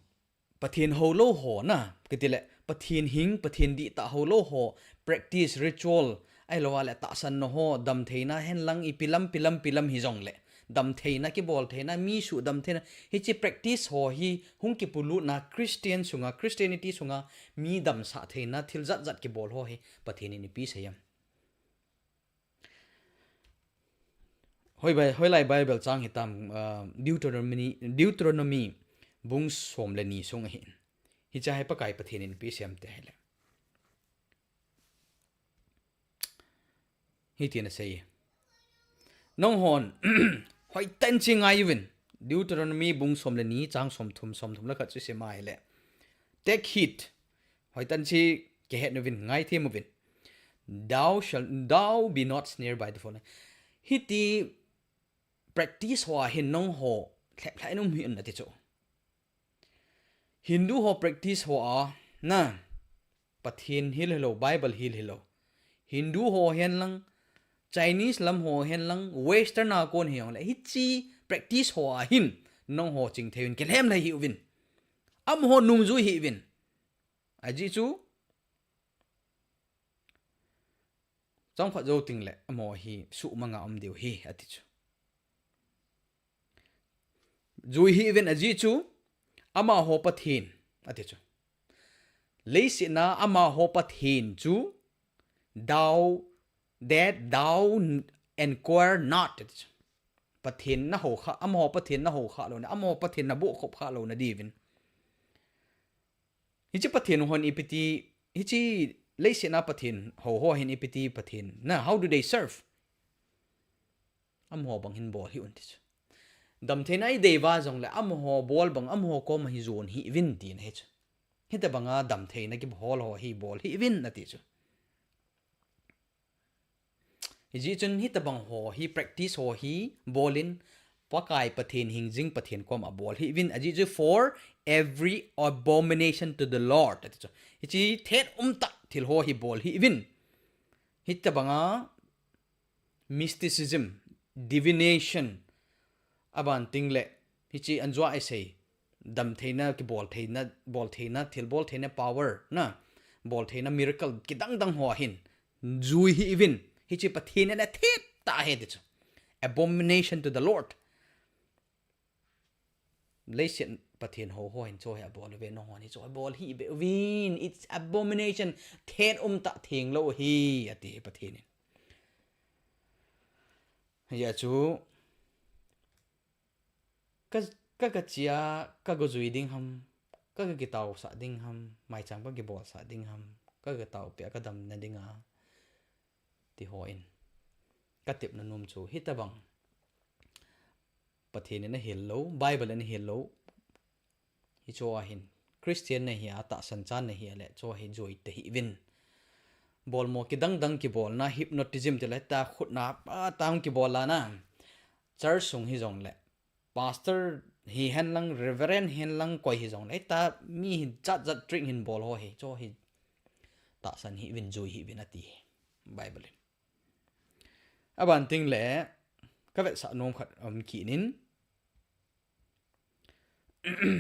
Pathen houlou ho, na, kitile, Pathen hing, Pathen dihtah houlou ho, practice, ritual, ahilouleh tahsanna ho, damtheina henlang, ipi lam, pi lam, pi lam hijongle, damtheina, kibol theina, mi sudam theina, hiche practice ho hi hung kipulutna Christian sunga, Christianity sunga, mi damsah theina, thil jat jat kibol ho hi Pathen in ipi asei em? Hoi Bi-, hoilai Bible chang hitam, uh, Deuteronomy, Deuteronomy bung som le ni sung ahi. Hiche hi Pakai Pathen in ipi asei em itile, hitin asei. Nanghon, hoitah in ching ngai uvin. Deuteronomy bung som le ni chang somthum, somthum le khat chu isim a ahile, take heed. Hoitah in ching kihet uvin, ngaithem uvin. Thou shall, thou be not snared by the falling. Hiti practice hoa hin nangho lheplhah in um hih un ati chu. Hindu ho practice hoa, na, Pathen hil hilou, Bible hil hilou. Hindu ho henlang, Chinese lam ho henlang, Western a kon hijongle, hiche practice hoa hin nangho chingthei uvin, kilhem lhai hih uvin. Amaho nungjui hih uvin. Ajeh chu, chomkhat jou tengle, amaho hi suhmanga um diu ahi, ati chu. Jui hih uvin ajeh chu, amaho Pathen, ati chu. Leiset a amaho Pathen chu, thou, that thou inquire not, ati chu. Pathen naho kha, amaho Pathen naho kha louna, amaho Pathen naboh khop kha louna diuvin. Hiche Pathen hon ipi ti, hiche leiset a Pathen ho ho hin ipi ti Pathen, na, how do they serve? Amaho bang hin bol hih un ati chu. Damtheina idei uva jongle amaho bol bang, amaho koma hi jon hih uvin tina ahi chu. Hitabanga damtheina kibol ho hi bol hih uvin ati chu. Hijeh chun hitabang ho hi practice ho hi bol in, Pakai Pathen hingjing Pathen koma bol hih uvin, ajeh chu for every abomination to the Lord, ati chu. Hiche thet umtah thil ho hi bol hih uvin. Hitabanga mysticism, divination, aban tengle, hiche anjua isei, damtheina, kibol theina, bol theina, thil bol theina power, na, bol theina miracle, kidang dang ho hin, jui hih uvin, hiche Pathen in athet tah ahi ati chu. Abomination to the Lord. Leiset Pathen ho ho hin chu hi abol uve, nangho hin chu hi bol hih beh uvin, it's abomination, thet umtah thenglou ahi, ati Pathen in. Hijeh chu, ka, ka, ka chia, ka go jui ding ham, ka, ka kitaosah ding ham, maicham ka kibolsah ding ham, ka, ka taopeh a ka damna dinga, ti hon. Ka tepna nom chu hitabang Pathen in ahil lou, Bible in ahil lou, hichu ahin. Christian nahi a, tahsan chan nahi a le, chu hi jui tahih uvin. Bolmo kidang dang kibolna, hypnotism tile ta khutna, a tang kibol lana. Church sung hijongle, pastor hihen lang, reverend hihen lang, koi hijongle, ta mi hi jat jat trick hin bol ho hi, chu hi tahsan hih uvin, jui hih uvin ati Bible in. Aban tengle, ka vetsah nom khat um kit in,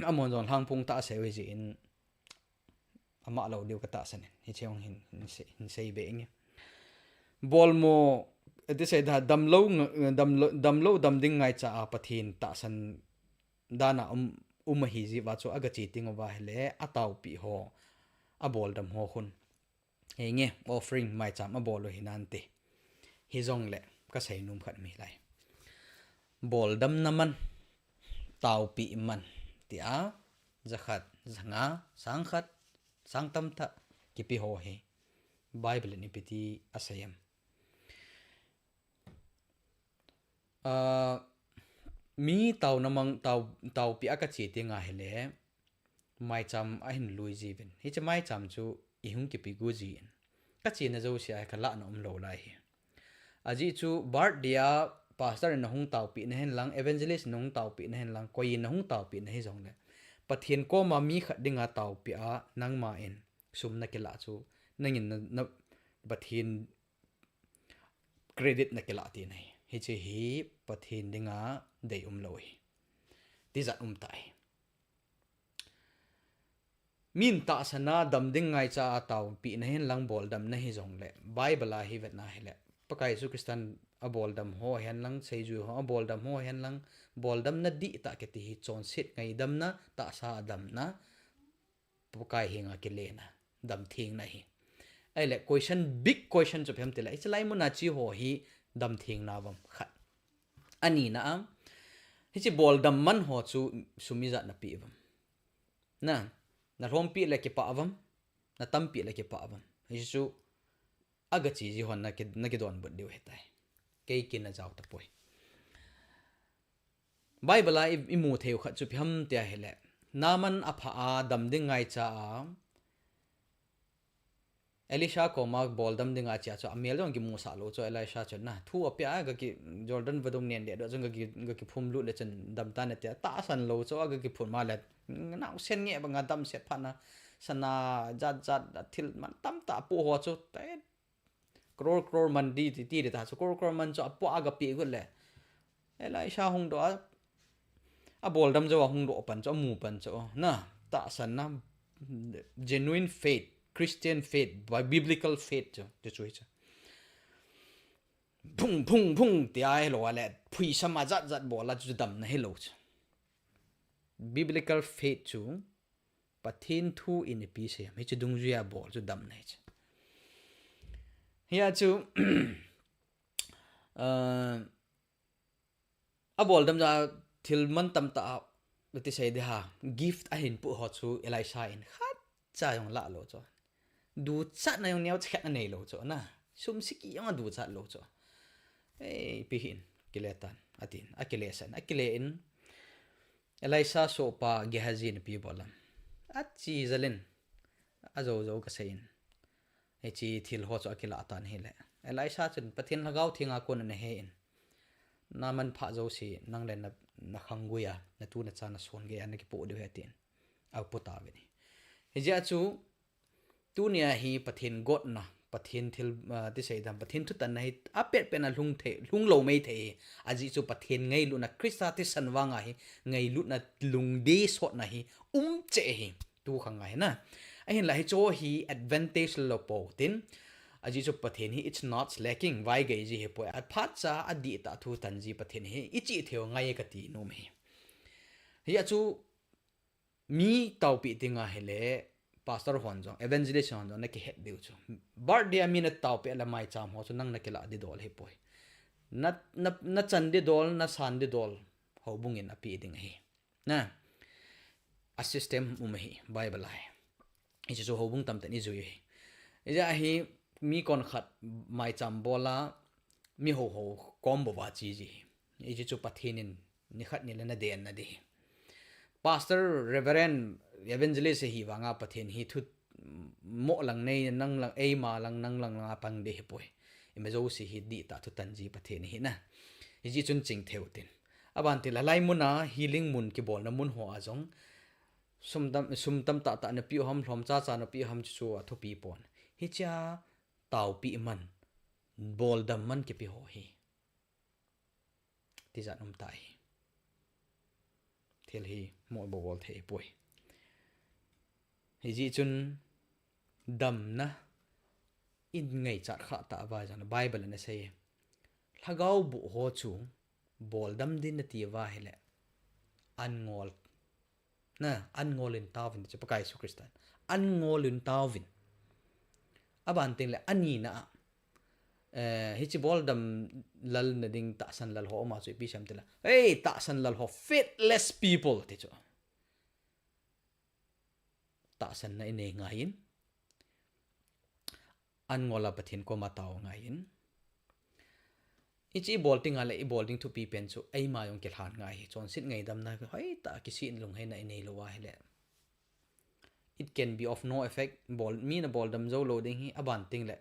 amahon jong lhangphong tah asei u hijeh in, ama lou diu ka tahsan in, hiche hung hin, hin sei, hin seibe inge. Bolmo, Ati sei da, damlo, damlo, damlo dam ding ngaicha a Pathen tahsan dan a um, um ahi jiuva chu aga che ting uva ahile, ataopi ho aboldam ho khun, henge, offering maicham abol u hinante. Hijongle kasei nom khat mi lai. Boldamna man, taopi man, tia, jakhat, janga, sangkhat, sangtam tah kipe ho hi Bible in ipi ti asei em? Ah, mi taona mang, tao, taopi a kache ting ahile, maicham ahin lui jiuvin. Hiche maicham chu ihung kipe gu jin. Kachena jousea kalahna umlou lai hi. Ajeh chu birthday a pastor in ahung taopi na hen lang, evangelist in ahung taopi na hen lang, koi in ahung taopi na hijongle, Pathen koma mi khat dinga taopi a nangma in sum nakilah chu, nangin na, na, Pathen credit nakilah tina ahi. Hiche hi Pathen dinga dei umlou ahi. Tijat um tah ahi. Min tahsan a dam ding ngaicha a taopi na hen lang, boldam na hijongle, Bible a hi vetna hile, Pakai Jesu Christan aboldam ho hen lang, seijui ho aboldam ho hen lang, boldamna dihtah kiti hi chonset ngaidamna, tahsa a damna, Pakai henga kilena, damthengna ahi. Ahile question, big question chu ipi ham tile, hiche lai muna che ho hi damthengna uvam, khat. Anina a, hiche boldam man ho chu sum ijat napeh uvam? Na, nalhompi le kipah uvam, natampi le kipah uvam? Hichu agache ji hon naki, nakidonbut diu ahitai. Kei kin ajao tapoi. Bible a i, imu theiu khat chu ipi ham tia hile, Naaman aphah a dam ding ngaicha a, Elisha koma boldam dinga achea chu amel jong kimusah lou chu, Elisha chun na, thu apeh a, gaki Jordan vadung nen dehdoh chun gaki, gaki phumlut le chun damtan atia, tahsan lou chu, agaki phum a le, naosen ngeh banga damset phatna, sana jat jat, thil man tamtah apoh ho chu, te, crore crore man di ti, ti di ta chu, crore crore man chu apoh a agapeh got le, Elisha hungdoh a, aboldam jou a hungdoh pan chu, amu pan chu, na, tahsanna, genuine faith, Christian faith, bi-, biblical faith chu, chu chu hi chu. Phung, phung, phung, tia hilou a le, phuisam a jat jat bol a chu damna hilou chu. Biblical faith chu, Pathen thu in ipi asei em, hiche dungjuia bol chu damna ahi chu. Hia chu, ah, aboldam jou a thil man tamtah a, ti sei ding ham, gift ahin poh ho chu Elisha in khatcha jong lah lou chu. Duchatna jong neocha khat anei lou chu na. Sum siki jong aduchat lou chu. Ei, ipi hin, kile tan, atin, akile san, akile in, Elisha sohpa Gehazi in ipi bol em? Ache jel in, ajou jou kasei in, hiche thil ho chu akilah tan ahile, Elisha chun, Pathen Lhagao Theng a kon ana he in, Naaman phah jouse nang le na, nakhanggui a, natu nacha nason gei a nakipoh diu ahi, atin, apoh tauvin ahi. Hijeh a chu, tunia hi Pathen gotna, Pathen thil, ah, ti sei ding ham, Pathen thutanna hi apet pet a lhung thei, lhung lou mei thei ahi. Ajeh chu Pathen ngailutna, Christa thisan vang a hi ngailutna, lungdei sotna hi um cheh ahi, tu khang a hi na. Ahinla hichu hi advantage lou pou tin, ajeh chu Pathen hi it's not slacking, vaigei ji ahipoi. Aphatcha a dihtah thu tan ji Pathen hi ichih theiu ngai kati nom ahi. Hia chu, mi taopi ding ahile, pastor hon jong, evangelist hon jong nakihet diu chu. Birthday a mi nataopi le maicham ho chu nang nakilah ding dol ahipoi. Na, na, nachan ding dol, nasan ding dol, houbung in apeh ding ahi. Na, a system um ahi, Bible a hi. Hichu chu houbung tamtah in ijui ahi. Hijeh a hi, mi konkhat maicham bol a, mi houhou kom bou va che ji ahi. Hichu chu Pathen in nikhat nile nadenna ding ahi. Pastor, Reverend, Evangelist ahi vang a Pathen hi thu mo lang nei, nang lang, eima lang, nang lang a pang ding ahipoi. Ima jouse hi dihtah thu tan ji Pathen ahi na. Hijeh chun chingtheiu tin. Aban tile hilai mun a healing mun kibolna mun ho a jong sum tam, sum tamtah tah napeh u ham, lhomcha cha napeh u ham chu chu athupi pon. Hichea taopi man, boldam man kipe ho hi tijat um tah ahi. Thil hi mo bol bol thei poi. Hijeh chun damna in ngaichat kha tah uva jong Bible in asei e. Lhagao boh ho chu boldam din nati uva ahile, an ngol, na, an ngol in taovin, chu Pakai Jesu Christan an ngol in taovin. Aban teng le, anina a, eh, hichi boldam lal na ding tahsan lal ho ama chu ipi sam tile, "Hey, tahsan lal ho, faithless people," ti chu. Tahsanna inei ngaiyin, an ngol a Pathen koma tao ngaiyin. Hichi ibol ding a le, ibol ding thupi pen chu eima jong kilhan ngai hi. Chonset ngaidamna hoitah a kisih in lungheina inei lou ahile, it can be of no effect. Bol, mi na boldam jou lou ding hi, aban teng le,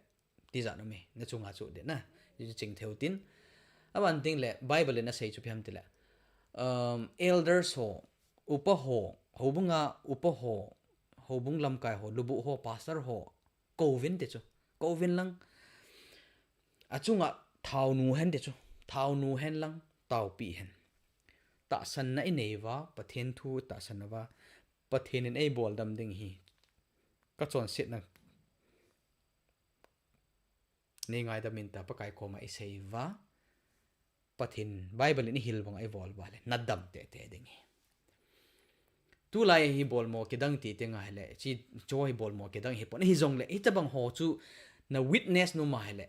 tijat um e, na chunga chu ding na. Hichu ching theu tin. Aban teng le, Bible in asei chu ipi ham tile, um, elders ho, upa ho, houbung a upa ho, houbung lamkai ho, lubuh ho, pastor ho, kouvin ti chu. Kouvin lang. Achunga thaonu hen ti chu. Thaonu hen lang, taopi hen. Tahsanna inei uva, Pathen thu tahsan uva, Pathen in eiboldam ding hi, kachonsetna nei ngaidam in ta, Pakai koma isei uva, Pathen Bible in ihil banga ibol uva le, nadam teitei ding hi. Tulai hi bolmo kidang ti teng ahile, hichi chu hi bolmo kidang hi pon. Hijongle, hitabang ho chu na witness nom ahile,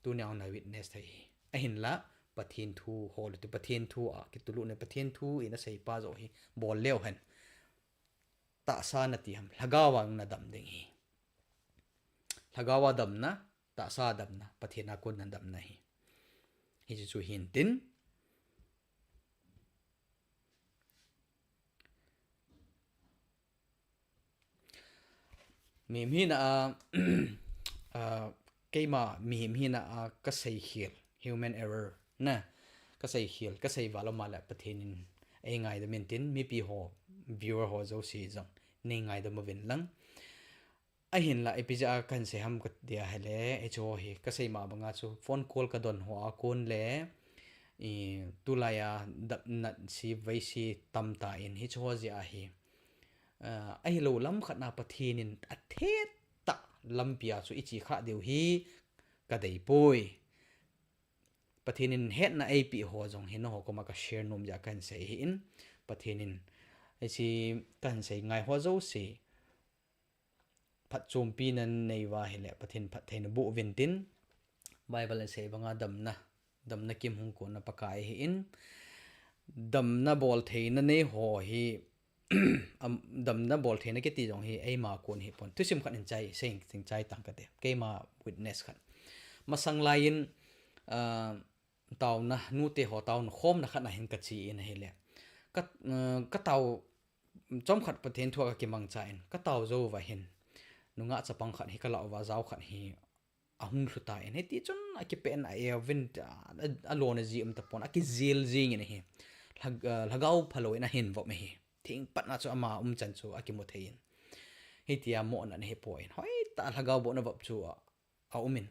tunia na witness thei hi. Ahinla, Pathen thu hol u te, Pathen thu a kitulut ne, Pathen thu in asei pa joh hi bol leu hen. Tahsa nati ham, lhagao a nadam ding hi. Lhagao a damna, tahsa a damna, Pathen a kona damna hi. Hichu chu hin tin. Mihem hina a, a, keima mihem hina a kasei khel, human error, na, kasei khel, kasei val um a le Pathen in eingaidam in tin, mipi ho, viewer ho jouse jong, nei ngaidam uvin lang. Ahinla, ipi jeh a kahin sei ham kati ahile, hichu hi, kasei ma banga chu, phone call kadon ho a kon le, i, tulai a, dap nat si, vai si, tam ta in, hichu ho jeh a hi. A, ahilou lam khat na Pathen in athet tah lampi a chu ichi kha diu hi kadei poi. Pathen in hetna eipeh ho jong hi nangho koma ka share nom jeh a kahin sei hi in. Pathen in, hichi kahin sei ngai ho jouse, phatchompi na nei uva ahile, Pathen phattheina boh uvin tin, Bible in asei banga damna, damna kim hung kon na Pakai hi in, damna boltheina nei ho hi, am, damna boltheina kiti jong hi eima kon hi pon. Thusim khat in chai, sei, sei chai tang kate. Keima witness khat. Masang lai in, ah, taona, nute ho taona khomna khat na hin kache in ahile. Ka, ah, katao, chomkhat Pathen thu a kakimangcha in. Katao jou uva hin, nungah chapang khat hi kalah uva, jao khat hi ahung lhu tan, hiti chun akipeh in a-e uvin, a, a, alona ji um tapon, akijil jing in ahi. Lhag-, ah, lhagao phalou in ahin vop ahi. Thing patna chu ama umchan chu akimu thei in. Hitia moh na ahi poi. Hoitah lhagao bohna vop chu a, aum in.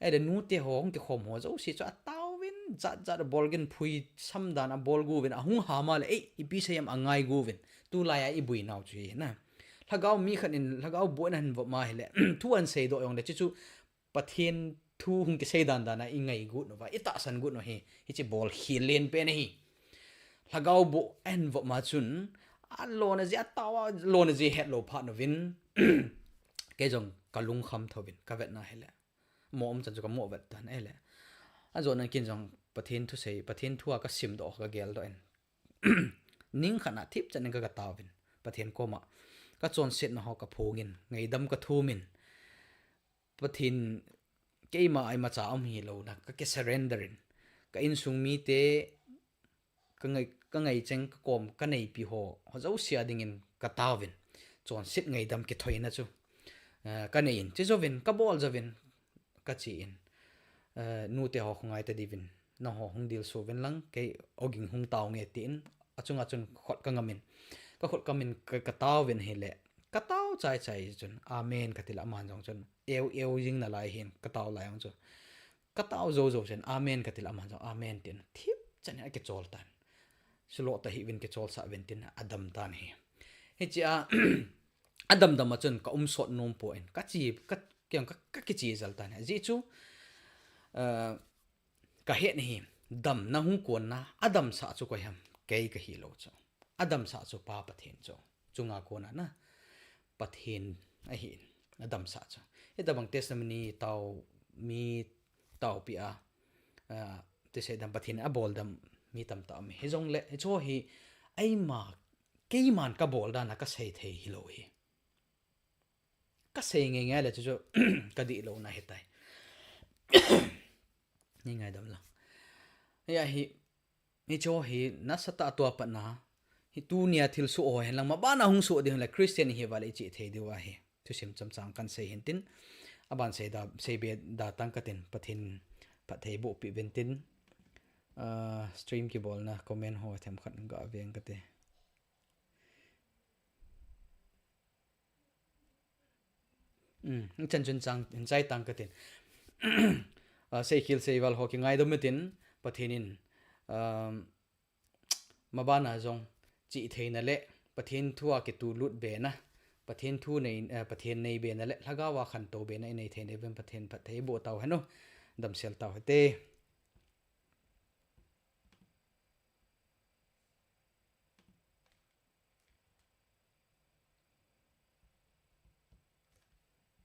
Ahile nute ho, hung kikhom ho jouse chu atao uvin, jat jat abol gin, phui sam dan abol gu uvin, ahung ham a le, ei, ipi sei ham angai gu uvin. Tulai a ibui nau chu hi na. Lhagao mi khat in, lhagao bohna hin vop ma ahile, thu ahin seidoh jong le, hichu Pathen thu hung kisei dan dan a ingai got uva, itahsan got u hi, hichi bol khel len pen ahi. Lhagao boh ahin vop ma chun, alona ji, atao a lona ji hetlou phat uvin, kei jong kalungkham thouvin, kavetna ahile. Moh umchan chu kamoh vet tan ahile. Ajona ken jong Pathen thu sei, Pathen thu a kasimdoh, kageldoh in. Ning khat na thipchan in ka, katao uvin. Pathen koma. Kachonsetna ho kaphong in, ngaidam kathum in. Pathen, keima a imacha um hilou na, ka, ka surrender in. Ka insung mite, ka ngai, ka ngaicheng, ka kom, ka neipi ho, ho jouse a dingin katao uvin. Chonset ngaidam kithoina chu, eh, kanei in. Che jouvin, kabol jouvin, kache in. Eh, nute ho khongai ta diuvin. Nangho hung dilsu uvin lang, kei ogin hung tao nge tin, achunga chun khut kangam in. Ka khut kangam in ka, katao uvin ahile. Katao chai chai chun, amen kati le aman jong chun, eu eu jing nalai hin, katao lai jong chu. Katao jou jou chun, amen kati le aman jong, amen tin. Thipchan in akichol tan. Sulo ta hih uvin kicholsah uvin tin, adam tan ahi. Hichea, adam dam a chun ka um sot nom pon. Kache, ka, kei jong ka, kakiche jel tan ahi. Ajeh chu, eh, kahet hi, damna hung konna, adamsah chu koi ham, kei kahi lou chu. Adamsah chu Pa Pathen chu. Chunga konna na, Pathen ahi, adamsah chu. Hitabang testimony tao, mi taopi a, a, tisei dam Pathen abol dam mi tamtah um. Hijongle, hicho hi, eima, keiman kabol dan a kasei thei hilou hi. Kasei ngei ngei le chu chu kadih louna hitai. Ni ngaidam lang. Hia hi, hicho hi nasatah a tua patna, hi tunia thilsoh ho henlang mabana hung soh ding le Christian hi vale ichi thei diu ahi. Thusim chomcha kahin sei hintin, aban sei da, sei be da tang katin, Pathen phatthei boh peh uvin tin, a, stream kibolna comment ho themkhat gaveng kate. Um, chan chun chang, hin chai tang katin. A, seikhel seival ho kingaidam utin, Pathen in, um, mabana jong chihtheina le, Pathen thu a kitulut bena, Pathen thu nei, eh, Pathen nei bena le, Lhagao a khantou bena inei theina uvin Pathen phatthei boh tau hen u, damsel tau hite.